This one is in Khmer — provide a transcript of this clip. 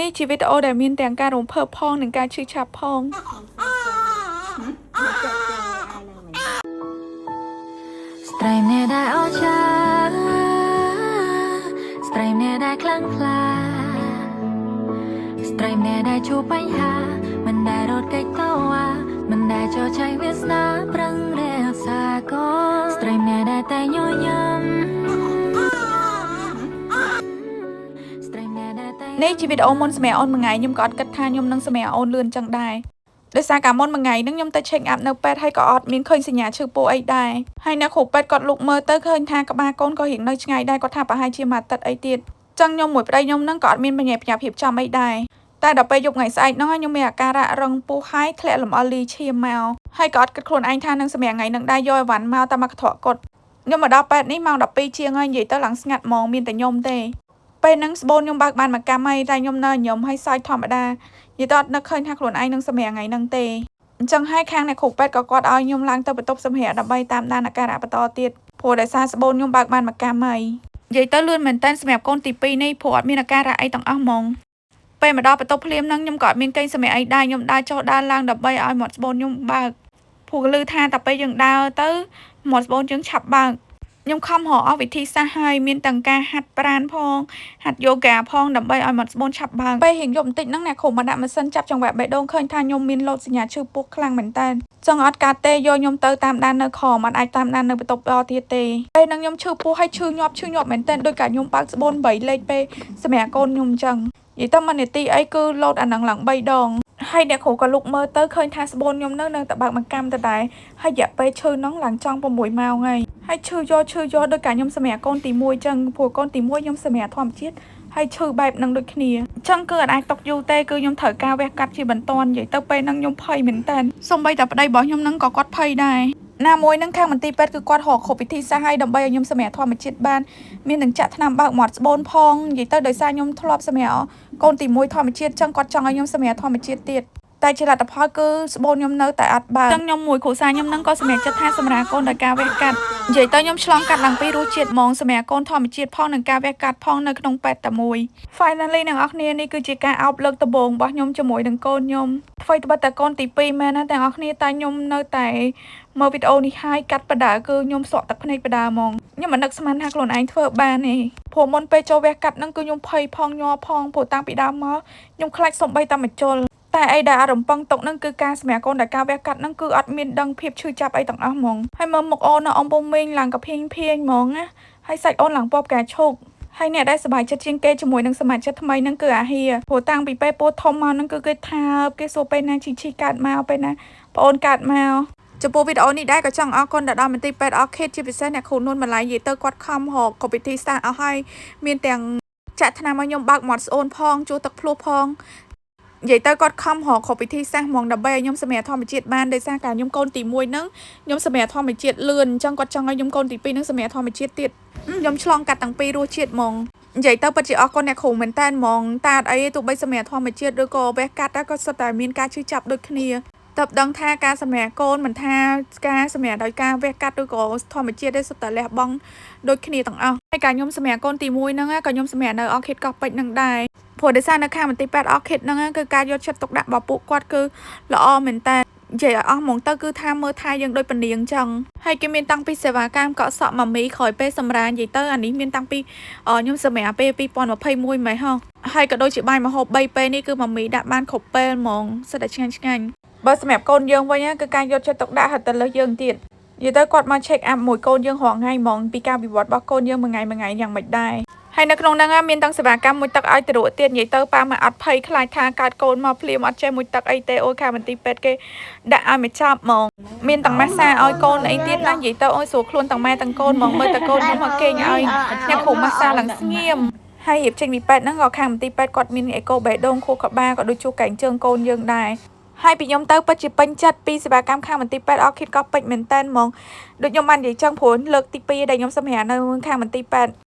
នេះជាវីដេអូដែលមានទាំងការរំភើបផងនិងការឈឺចាប់ផង ស្ត្រីម្នាក់ដែលអស្ចារ្យស្ត្រីម្នាក់ដែលខ្លាំងក្លាស្ត្រីម្នាក់ដែលជួបបញ្ហាមិនដែលរត់គេចតវ៉ាមិនដែលចោចែកវាសនាប្រឹងរក្សាកូនស្ត្រីម្នាក់ដែលតែញញឹមស្ត្រីម្នាក់ដែលតែ នេះជាវីដេអូមុនសម្រាប់អូនមួយថ្ងៃខ្ញុំក៏អត់គិតថាខ្ញុំនឹងសម្រាប់អូនលឿនចឹងដែរដោយសារកាលមុនមួយថ្ងៃហ្នឹងខ្ញុំទៅ check up នៅពេទ្យហើយក៏អត់មានឃើញសញ្ញាឈឺពោះអីដែរហើយអ្នកគ្រូពេទ្យគាត់លុកមើលទៅឃើញថាក្បាលកូនក៏រៀងនៅឆ្ងាយដែរគាត់ថាប្រហែលជាមួយអាទិត្យអីទៀតចឹងខ្ញុំមួយប្តីខ្ញុំហ្នឹងក៏អត់មានបញ្ញាបញ្ញាភាពចំអីដែរតែដល់ពេលយប់ថ្ងៃស្អែកហ្នឹងខ្ញុំមានអាការៈរឹងពោះហើយធ្លាក់លំអលីឈាមមកហើយក៏អត់គិតខ្លួនឯងថានឹងសម្រាប់ថ្ងៃហ្នឹងដែរយកអីវ៉ាន់មកតាមមកកត្រកគាត់ខ្ញុំមកដល់ពេទ្យនេះម៉ោង12ជាងហើយនិយាយទៅឡើងស្ងាត់ហ្មងមានតែខ្ញុំទេ ពេលហ្នឹងស្បូនខ្ញុំបើកបានមួយកាំហើយតែខ្ញុំនៅញញឹមហើយសើចធម្មតានិយាយទៅអត់នឹកឃើញថាខ្លួនឯងនឹងសម្រាកថ្ងៃហ្នឹងទេអញ្ចឹងហើយខាងអ្នកគ្រូពេទ្យក៏គាត់ឲ្យខ្ញុំឡើងទៅបន្ទប់សម្រាកដើម្បីតាមដានអាការៈបន្តទៀតព្រោះដោយសារស្បូនខ្ញុំបើកបានមួយកាំហើយនិយាយទៅលឿនមែនតើសម្រាប់កូនទី2នេះព្រោះអត់មានអាការៈអីទាំងអស់ហ្មងពេលមកដល់បន្ទប់ភ្លាមហ្នឹងខ្ញុំក៏អត់មានកេងសម្រាកអីដែរខ្ញុំដើរចុះដើរឡើងដើម្បីឲ្យមាត់ស្បូនខ្ញុំបើកព្រោះឮថាតែពេលយើងដើរទៅមាត់ស្បូនយើងឆាប់បើកខ្ញុំខំរកអស់វិធីសាស្ត្រហើយមានទាំងការហាត់ប្រាណផង ហាត់យូហ្គាផងដើម្បីឲ្យមាត់ស្បូនឆាប់បើកពេលរៀងយប់បន្តិចហ្នឹងអ្នកគ្រូមកដាក់ម៉ាស៊ីនចាប់ចង្វាក់បេះដូងឃើញថាខ្ញុំមានលោតសញ្ញាឈឺពោះខ្លាំងមែនតើចង់អត់កើតទេយកខ្ញុំទៅតាមដាននៅខមអត់អាចតាមដាននៅបន្ទប់ដល់ទៀតទេពេលហ្នឹងខ្ញុំឈឺពោះហើយឈឺញាប់ឈឺញាប់មែនតើដោយការខ្ញុំបើកស្បូន8លេខពេលសម្រាប់កូនខ្ញុំអញ្ចឹងនិយាយទៅមួយនាទីអីគឺលោតអាហ្នឹងឡើង3ដងហើយអ្នកគ្រូក៏លុកមើលទៅឃើញថាស្បូនខ្ញុំនៅតែបើកមួយកាំដដែលហើយរយៈពេលឈឺហ្នឹងឡើងចង់6ម៉ោងហើយហើយឈឺយកឈឺយកដោយការខ្ញុំសម្រាប់កូនទី1អញ្ចឹងព្រោះកូនទី1ខ្ញុំសម្រាប់ធម្មជាតិ ហើយឈឺបែបហ្នឹងដូចគ្នាអញ្ចឹងគឺអត់អាចຕົកយូរទេគឺខ្ញុំត្រូវការវះកាត់ជាបន្ទាន់និយាយទៅពេលហ្នឹងខ្ញុំភ័យមែនតើសូម្បីតែប្តីរបស់ខ្ញុំហ្នឹងក៏គាត់ភ័យដែរណាមួយហ្នឹងខាងមន្ទីរពេទ្យគឺគាត់រកគ្រប់វិធីសាស្ត្រឲ្យដើម្បីឲ្យខ្ញុំសម្រាប់ធម្មជាតិបានមានទាំងចាក់ថ្នាំបើកមាត់ស្បូនផងនិយាយទៅដោយសារខ្ញុំធ្លាប់សម្រាប់កូនទី1ធម្មជាតិអញ្ចឹងគាត់ចង់ឲ្យខ្ញុំសម្រាប់ធម្មជាតិទៀតតែជាលទ្ធផលគឺស្បូនខ្ញុំនៅតែអត់បើកអញ្ចឹងខ្ញុំមួយគ្រួសារខ្ញុំហ្នឹងក៏សម្រេចចិត្តថាសម្រាប់កូនដោយការវះកាត់និយាយទៅខ្ញុំឆ្លងកាត់ឡើងពីរសជាតិហ្មងសម្រាប់កូនធម្មជាតិផងនិងការវះកាត់ផងនៅក្នុងពេទ្យតែមួយ Finally អ្នកនរគ្នានេះគឺជាការអោបលើកដំបូងរបស់ខ្ញុំជាមួយនឹងកូនខ្ញុំអ្វីត្បិតតែកូនទី2មែនណាទាំងអស់គ្នាតែខ្ញុំនៅតែមើលវីដេអូនេះហើយកាត់បដាគឺខ្ញុំស្រក់ទឹកភ្នែកបដាហ្មងខ្ញុំមិននឹកស្មានថាខ្លួនឯងធ្វើបានទេព្រោះមុនពេលចូលវះកាត់ហ្នឹងគឺខ្ញុំភ័យផងញ័រផងព្រោះតាំងពីដើមមកខ្ញុំខ្លាចសំបីតែមួយជុលតែអីដែលអត់រំពឹងទុកហ្នឹងគឺការសម្រាប់កូនដែលការវះកាត់ហ្នឹងគឺអត់មានដឹងភាពឈឺចាប់អីទាំងអស់ហ្មងហើយមើលមុខអូននៅអំពុំមីងឡើងកាភៀងភៀងហ្មងណាហើយសាច់អូនឡើងពណ៌ផ្កាឈូកហើយអ្នកដែលសប្បាយចិត្តជាងគេជាមួយនឹងសមាជិកថ្មីហ្នឹងគឺអាហៀព្រោះតាំងពីពេលពោះធំមកហ្នឹងគឺគេថាគេសួរពេលណាជីជីកើតមកពេលណាប្អូនកើតមកចំពោះវីដេអូនេះដែរក៏ចង់អរគុណដល់មន្ទីរពេទ្យអខេតជាពិសេសអ្នកគ្រូនួនបន្លាយនិយាយទៅគាត់ខំរកគ្រប់វិធីសាស្ត្រអស់ហើយមានទាំងចាក់ថ្នាំឲ្យខ្ញុំបើកមាត់ស្អូនផងជួទឹកភ្លោះផងនិយាយទៅគាត់ខំរកគ្រប់វិធីសាស្ត្រហ្មងដើម្បីឲ្យខ្ញុំសម្រាប់ធម្មជាតិបានដោយសារការខ្ញុំកូនទី1ហ្នឹងខ្ញុំសម្រាប់ធម្មជាតិលឿនអញ្ចឹងគាត់ចង់ឲ្យខ្ញុំកូនទី2ហ្នឹងសម្រាប់ធម្មជាតិទៀតខ្ញុំឆ្លងកាត់តាំងពីរសជាតិហ្មងនិយាយទៅពិតជាអរគុណអ្នកគ្រូមែនតើហ្មងតាអត់អីទេទោះបីសម្រាប់ធម្មជាតិឬក៏វះកាត់ដែរក៏សុទ្ធតែមានការឈឺចាប់ដូចគ្នាតើបដឹងថាការសម្រាប់កូនមិនថាការសម្រាប់ដោយការវះកាត់ឬក៏ធម្មជាតិទេសុទ្ធតែលះបង់ដូចគ្នាទាំងអស់ហើយការខ្ញុំសម្រាប់កូនទី1ហ្នឹងក៏ខ្ញុំសម្រាប់នៅអខិតកោះពេជ្រហ្នឹងដែរព្រោះដោយសារនៅខាងមន្ទីរពេទ្យអខិតហ្នឹងគឺការយកចិត្តទុកដាក់របស់ពួកគាត់គឺល្អមែនតើនិយាយឲ្យអស់ហ្មងទៅគឺថាមើលថែយើងដូចពនាងចឹងហើយគេមានតាំងពីសេវាកម្មកក់សក់ម៉ាមីក្រោយពេលសម្រាននិយាយទៅអានេះមានតាំងពីខ្ញុំសម្រាប់ពេល2021ម៉េះហ៎ហើយក៏ដូចជាបាយម្ហូប3ពេលនេះគឺម៉ាមីដាក់បានគ្រប់ពេលហ្មងសិតតែឆ្ងាញ់ឆ្ងាញ់បើសម្រាប់កូនយើងវិញគឺការយកចិត្តទុកដាក់ហិតទៅលើយើងទៀតនិយាយទៅគាត់មក check up មួយកូនយើងរាល់ថ្ងៃហ្មងពីការវិវត្តរបស់កូនយើងមួយថ្ងៃមួយថ្ងៃយ៉ាងម៉េចដែរហើយនៅក្នុងហ្នឹងមានទាំងសេវាកម្មមួយទឹកឲ្យទៅរក់ទៀតនិយាយទៅប៉ាមកអត់ភ័យខ្លាចថាកើតកូនមកភ្លាមអត់ចេះមួយទឹកអីទេអូយខាងមន្ទីរពេទ្យគេដាក់ឲ្យមកចាប់ហ្មងមានទាំងម៉ាស្សាឲ្យកូនអីទៀតណានិយាយទៅអូយស្រួលខ្លួនទាំងម៉ែទាំងកូនហ្មងមើលតែកូនខ្ញុំមកគេងឲ្យអ្នកគ្រូម៉ាស្សាឡើងស្ងៀមហើយរៀបចេញពីពេទ្យហ្នឹងក៏ខាងមន្ទីរពេទ្យគាត់មានអេកូបេះដូងខួរក្បាលក៏ដូចជួកែងជើងកូនយើងដែរហើយពីខ្ញុំទៅពិតជាពេញចិត្តពីសេវាកម្មខាងមន្ទីរពេទ្យអខិតកោះពេជ្រមែនតើហ្មងដូចខ្ញុំបាននិយាយចឹងព្រោះលើកទី2ដែលខ្ញុំសម្រាកនៅខាងមន្ទីរពេទ្យ។